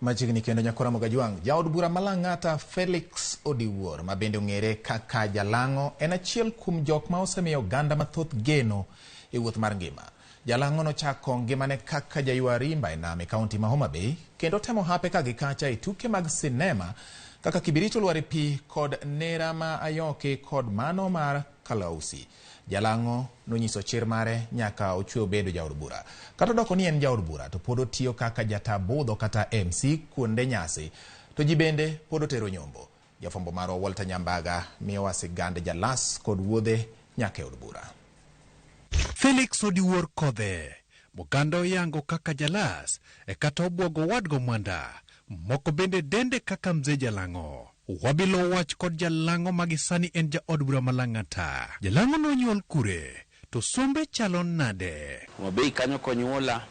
Machiegni kendo nyakora Mogajwang', jaod bura ma Lang'ata Felix Odiwuor ma bende ong'ere kaka Jalang'o en achiel kuom jok ma osemiyo oganda mathoth geno e wuoth mar ngima. Jalang'o nochako ngimane kaka jaywa rimba e nam e kaunti ma Homa Bay kendo temo hape ka gi kacha e tuke mag sinema kaka Kibirito Olwar e Pi kod Nera ma Ayoki kod mano mar Kalausi. Jalang'o nonyiso chir mare nyaka ochwe obedo jaod bura. Kata odoko ni en jaod bura to pod otiyo kaka jata budho kata MC kuonde nyasi. To ji bende pod otero nyombo. Jafwambo marwa Walter Nyambaga miyowa sigand Jalas kod wuodhe nyaka e od bura. Felix Odiwuor Kodhe, Moganda oyango kaka Jalas e kata obwogo owadgo Mwanda, moko bende dende kaka Mzee Jalang'o. Wabilo wach kod Jalang'o ma gisani en jaod bura ma Lang'ata. Jalang'o nonyuol kure to sombe chalo nade? Homa Bay kanyo konyuola,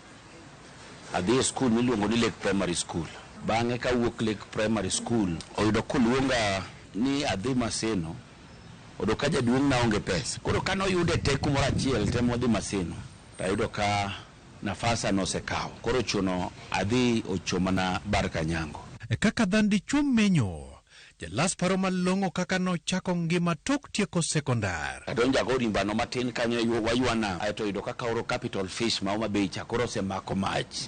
adhi e skul miluongo ni Lake Primary School. Bang'e kawuok Lake Primary School, oyudo koluonga ni adhi Maseno, oyudo ka jaduong' na onge pesa. Koro kane oyude te kumoro achiel te mwadhi Maseno, to ayudo ka nafasa nosekawo. Koro ochuno adhi ochomana Bar Kanyango. Kaka dhan dichuo menyo, Jalas paro malong'o kaka nochako ngima tok tieko sekondar. Adonjo ago rimbano matin kanyo e waywa nam aeto oyudo ka kaoro capital fish ma Homa Bay cha koro osemako mach.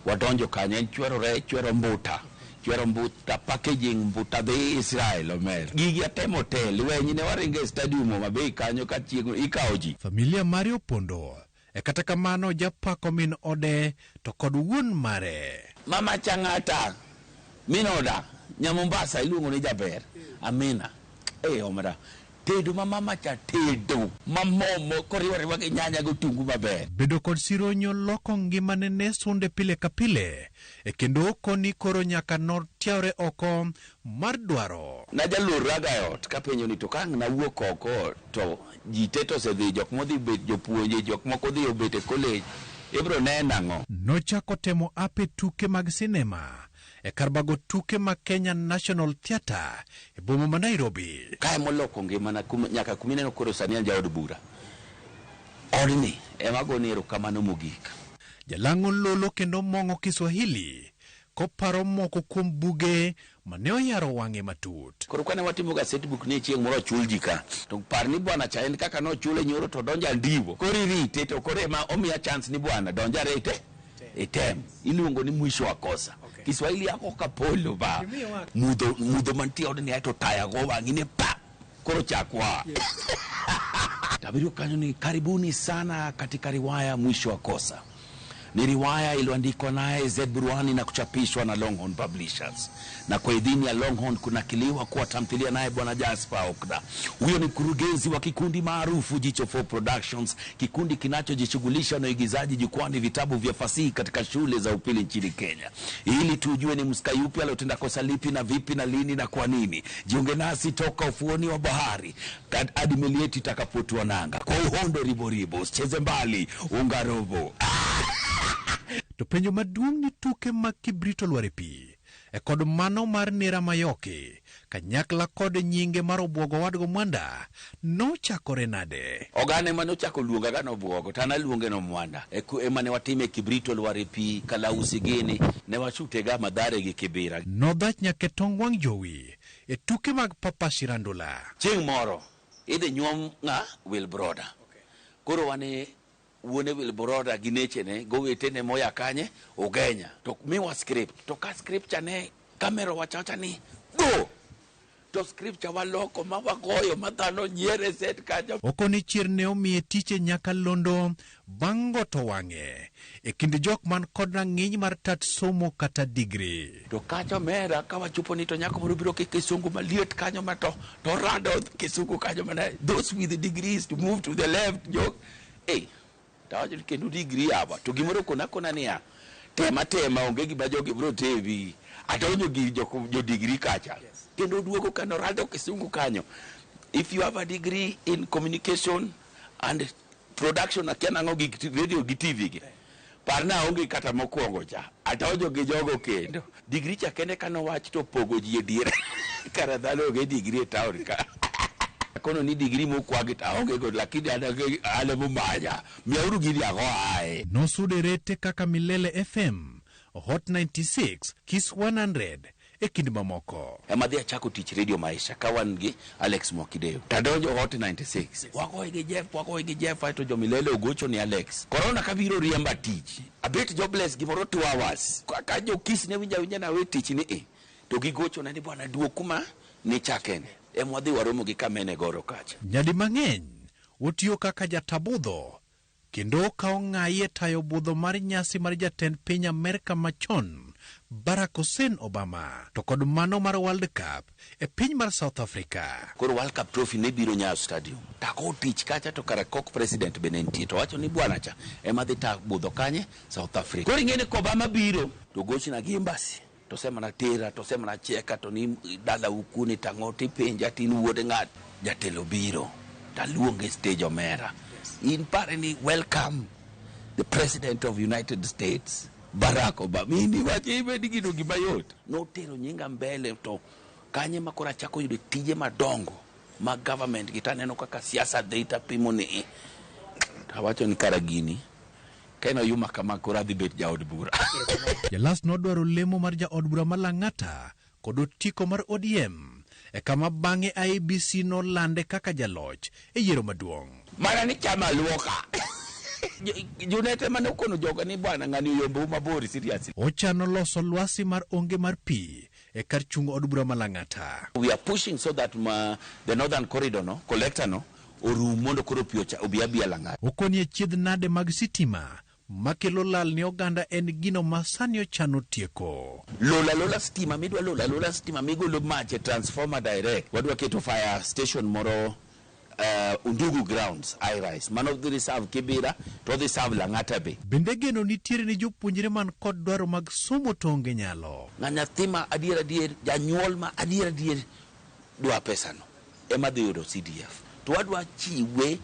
Wadonjo kanyo en chwero rech, chwero mbuta, chwero mbuta, packaging mbuta dhi Israel omer. Gigi atemo te, lweny ne waringo e stadium Homa Bay kanyo ka chieng' ikawo ji. Familia mare opondo E kata kamano japako min ode to kod wuon mare. Mama Chang'ata, min oda, nya Mombasa iluongo ni jaber. Amina. Eh, omera. Tedo ma mama cha tedo ma momo koriwo ariwa gi nyanya gi otungu maber. Bedo kod sironyo loko ngimane ne sunde pile ka pile e kendo okoni koro nyaka notiawre oko mar dwaro. Najalorraga e ot kapenjo ni to ka ang' nawuok oko to ji te to osedhi, jok modhi bet jopuonje, jok moko odhi obet e college, ibro ne nang'o? Nochako temo ape tuke mag sinema e kar bago tuke ma Kenya National Theatre e boma ma Nairobi. Kae moloko ngimana nyaka kuma ineno koro sani an jaod bura. Odni ema agone erokamano mogik. Jalang'o lolo kendo mong'o Kiswahili koparo moko kuom buge mane oyaro wang'e matut. Koro kane watimo gaset book ni chieng' moro ochul ji ka, to par ni bwana cha en kaka nochule nyoro to odonjo Andiwo. Koro irite to koro ema omiya chance ni bwana donj arete item. Iluongo ni mwisho wa kosa. Kiswahili yako kapolo ba. Mudho, mudho mantie e odni aeto taya go wang'i ni pa. Koro chakwa. Tabiriyo kanyo ni karibuni sana katika riwaya Mwisho wa Kosa. Ni riwaya iliyoandikwa naye Z Burwani na kuchapishwa na Longhorn Publishers, na kwa idhini ya Longhorn kunakiliwa kuwa tamthilia naye Bwana Jasper Okda. Huyo ni mkurugenzi wa kikundi maarufu Jicho 4 Productions, kikundi kinachojishughulisha na uigizaji jukwani vitabu vya fasihi katika shule za upili nchini Kenya. Ili tujue ni msika yupi aliyotenda kosa lipi na vipi na lini na kwa nini. Jiunge nasi toka ufuoni wa bahari hadi meli yetu itakapotua nanga. Kwa uhondo riboribo, usicheze mbali, unga robo. To penjo maduong' ni tuke mag Kibrit olwar e pi e kod mano mar Nera Mayoki kanyakla kod nyinge mar Obwogo owadgo Mwanda nochakore nade? Oganda ema nochako luonga ga nobwogo to an aluonge no Mwanda. E ema ne watime Kibrit olwar e pi, Kalausi gini, ne washute ga Mathare gi Kibira. Nodhach nyaka e tong wang' jowi e tuke mag Papa Shirandula. Chieng' moro idhi nyuom ng'a? Wilbroda. Koro wan e wuone Wilbroda gi nechene gowetene moya kanye? Ugenya. To miwa script. To ka script cha ne kamera owacho awacha ni go! To script cha waloko ma wagoyo ma dhano nyiere set kanyo. Okoni chier ne omiye tich e nyakalondo bang' goto wang'e e kind jok man kod rang'iny mar tat somo kata digri. To kacha omera ka wachopo ni to nyako moro biro ki kisungu maliet kanyo ma to to rado kisungu kanyo mana those with degrees to move to the left jok eh to awacho ni kendo degree yawa to gimoro okona akona niya tema tema onge gima jogi biro temi adonjo gi jo degree kacha kendo oduogo kano rado kisungu kanyo if you have a degree in communication and production akia nang'o gi radio gi TV gi par na aonge kata mokwongo cha adonjo gi jogo kendo degree cha kende kanowach to pogo ji e diere kara dhano onge degree e town ka akono ni degree mokwagi to aonge go lakini an an emomanya miyauru gini ago ae Nosudo e rete kaka Milele FM, Hot 96, Kiss 100 e kind mamoko. Ema dhi achako tich Radio Maisha ka wan gi Alex Mwakideo. Tadonjo Hot 96. Wagoye gi Jeff, wagoye gi Jeff aeto jo Milele ogocho ni Alex. Corona kabiro riemba tich. Abet jobless gimoro 2 hours. Ka jo Kiss ne winja winja na we tich ni e. To gigocho na ni bwana duok kuma ni chakene. Ema wadhi waromo gi Kamene Goro kacha. Nyadi mang'eny otiyo kaka jatabudho kendo okawo ng'ayi e tayo budho mar nyasi mar jatend piny Amerka machon Barack Hussein Obama to kod mano mar World Cup e piny mar South Africa. Koro World Cup trophy ne biro Nyayo Stadium. Tako tich kacha to kara kok president be ne nitie. To wacho ni bwana cha ema dhi ta budho kanye South Africa. Koro ing'e ni Obama biro to gochna gi embassy. To semana tera, to semana cheka, to ni dala ukuni tang'o tipenja tin wuod ng'at. Jatelo biro. Taluonge stage omera. In pare ni welcome the president of United States Barack Obama. Ini wacho ibed gino gima yot. Notero nyinga mbele to kanye ma koro achako yudo tije madongo mag government gi taneno kaka siasa dhi tapimo ni tawacho ni kara gini ka en oyuma kama koro adhi bet jaod bura. Jalas nodwaro lemo mar jaod bura ma Lang'ata kod otiko mar ODM e kama bang'e IEBC nolande kaka jaloch e yiero maduong'. Mana ni chama luoka. Junete mane okono jogo ni bwana ng'ani oyombo mabor seriously. Ochano loso lwasi mar onge mar pi e kar chung' od bura ma Lang'ata. We are pushing so that the northern corridor no, collector no, orum mondo koro pi obi abia Lang'ata. Okoni e chiedh nade mag sitima makelo lal ne oganda en gino ma sani ochano tieko. Lola lola stima midwa lola lola stima migolo mach e transformer direct. Wadwa keto fire station moro Undugu grounds high rise. Mano dhi reserve Kibera to dhi serve Lang'ata be. Bende geno nitiere ni jopuonjre man kod dwaro mag somo to onge nyalo. Ng'a nyathi ma adier adier, janyuol ma adier adier dwa pesano ema dhi yudo CDF. To wadwa chiwe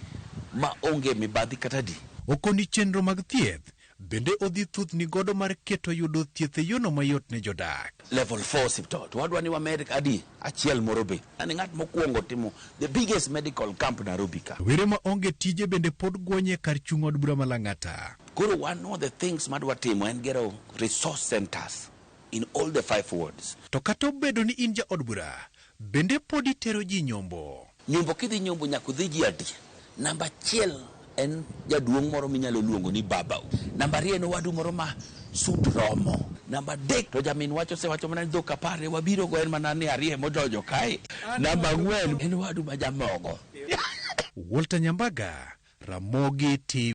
ma onge mibadhi kata di. Okoni chenro mag thieth bende odhi thuthni godo mar keto yudo thieth e yono mayot ne jodak. Level 4 hospital. To wadwa ni wamed adi achiel moro be. Ani ng'at mokwongo timo the biggest medical camp Nairobi ka. Were ma onge tije bende pod gwonye kar chung' od bura ma Lang'ata. Koro one of the things madwa timo en gero resource centers in all the 5 wards. To kata obedo ni in jaod bura, bende pod itero ji nyombo. Nyombo kidhi nyombo nyaka udhi ji adi. Namba 1 en jaduong' moro minyalo luongo ni babau. Namba 2 en owadu moro ma sut romo. Namba 3 to jamin wacho osewacho mana ni dhok 10 wabiro go en mana ni 2 modonjo kae. Namba 4 en owadu ma jamogo. Walter Nyambaga, Ramogi TV.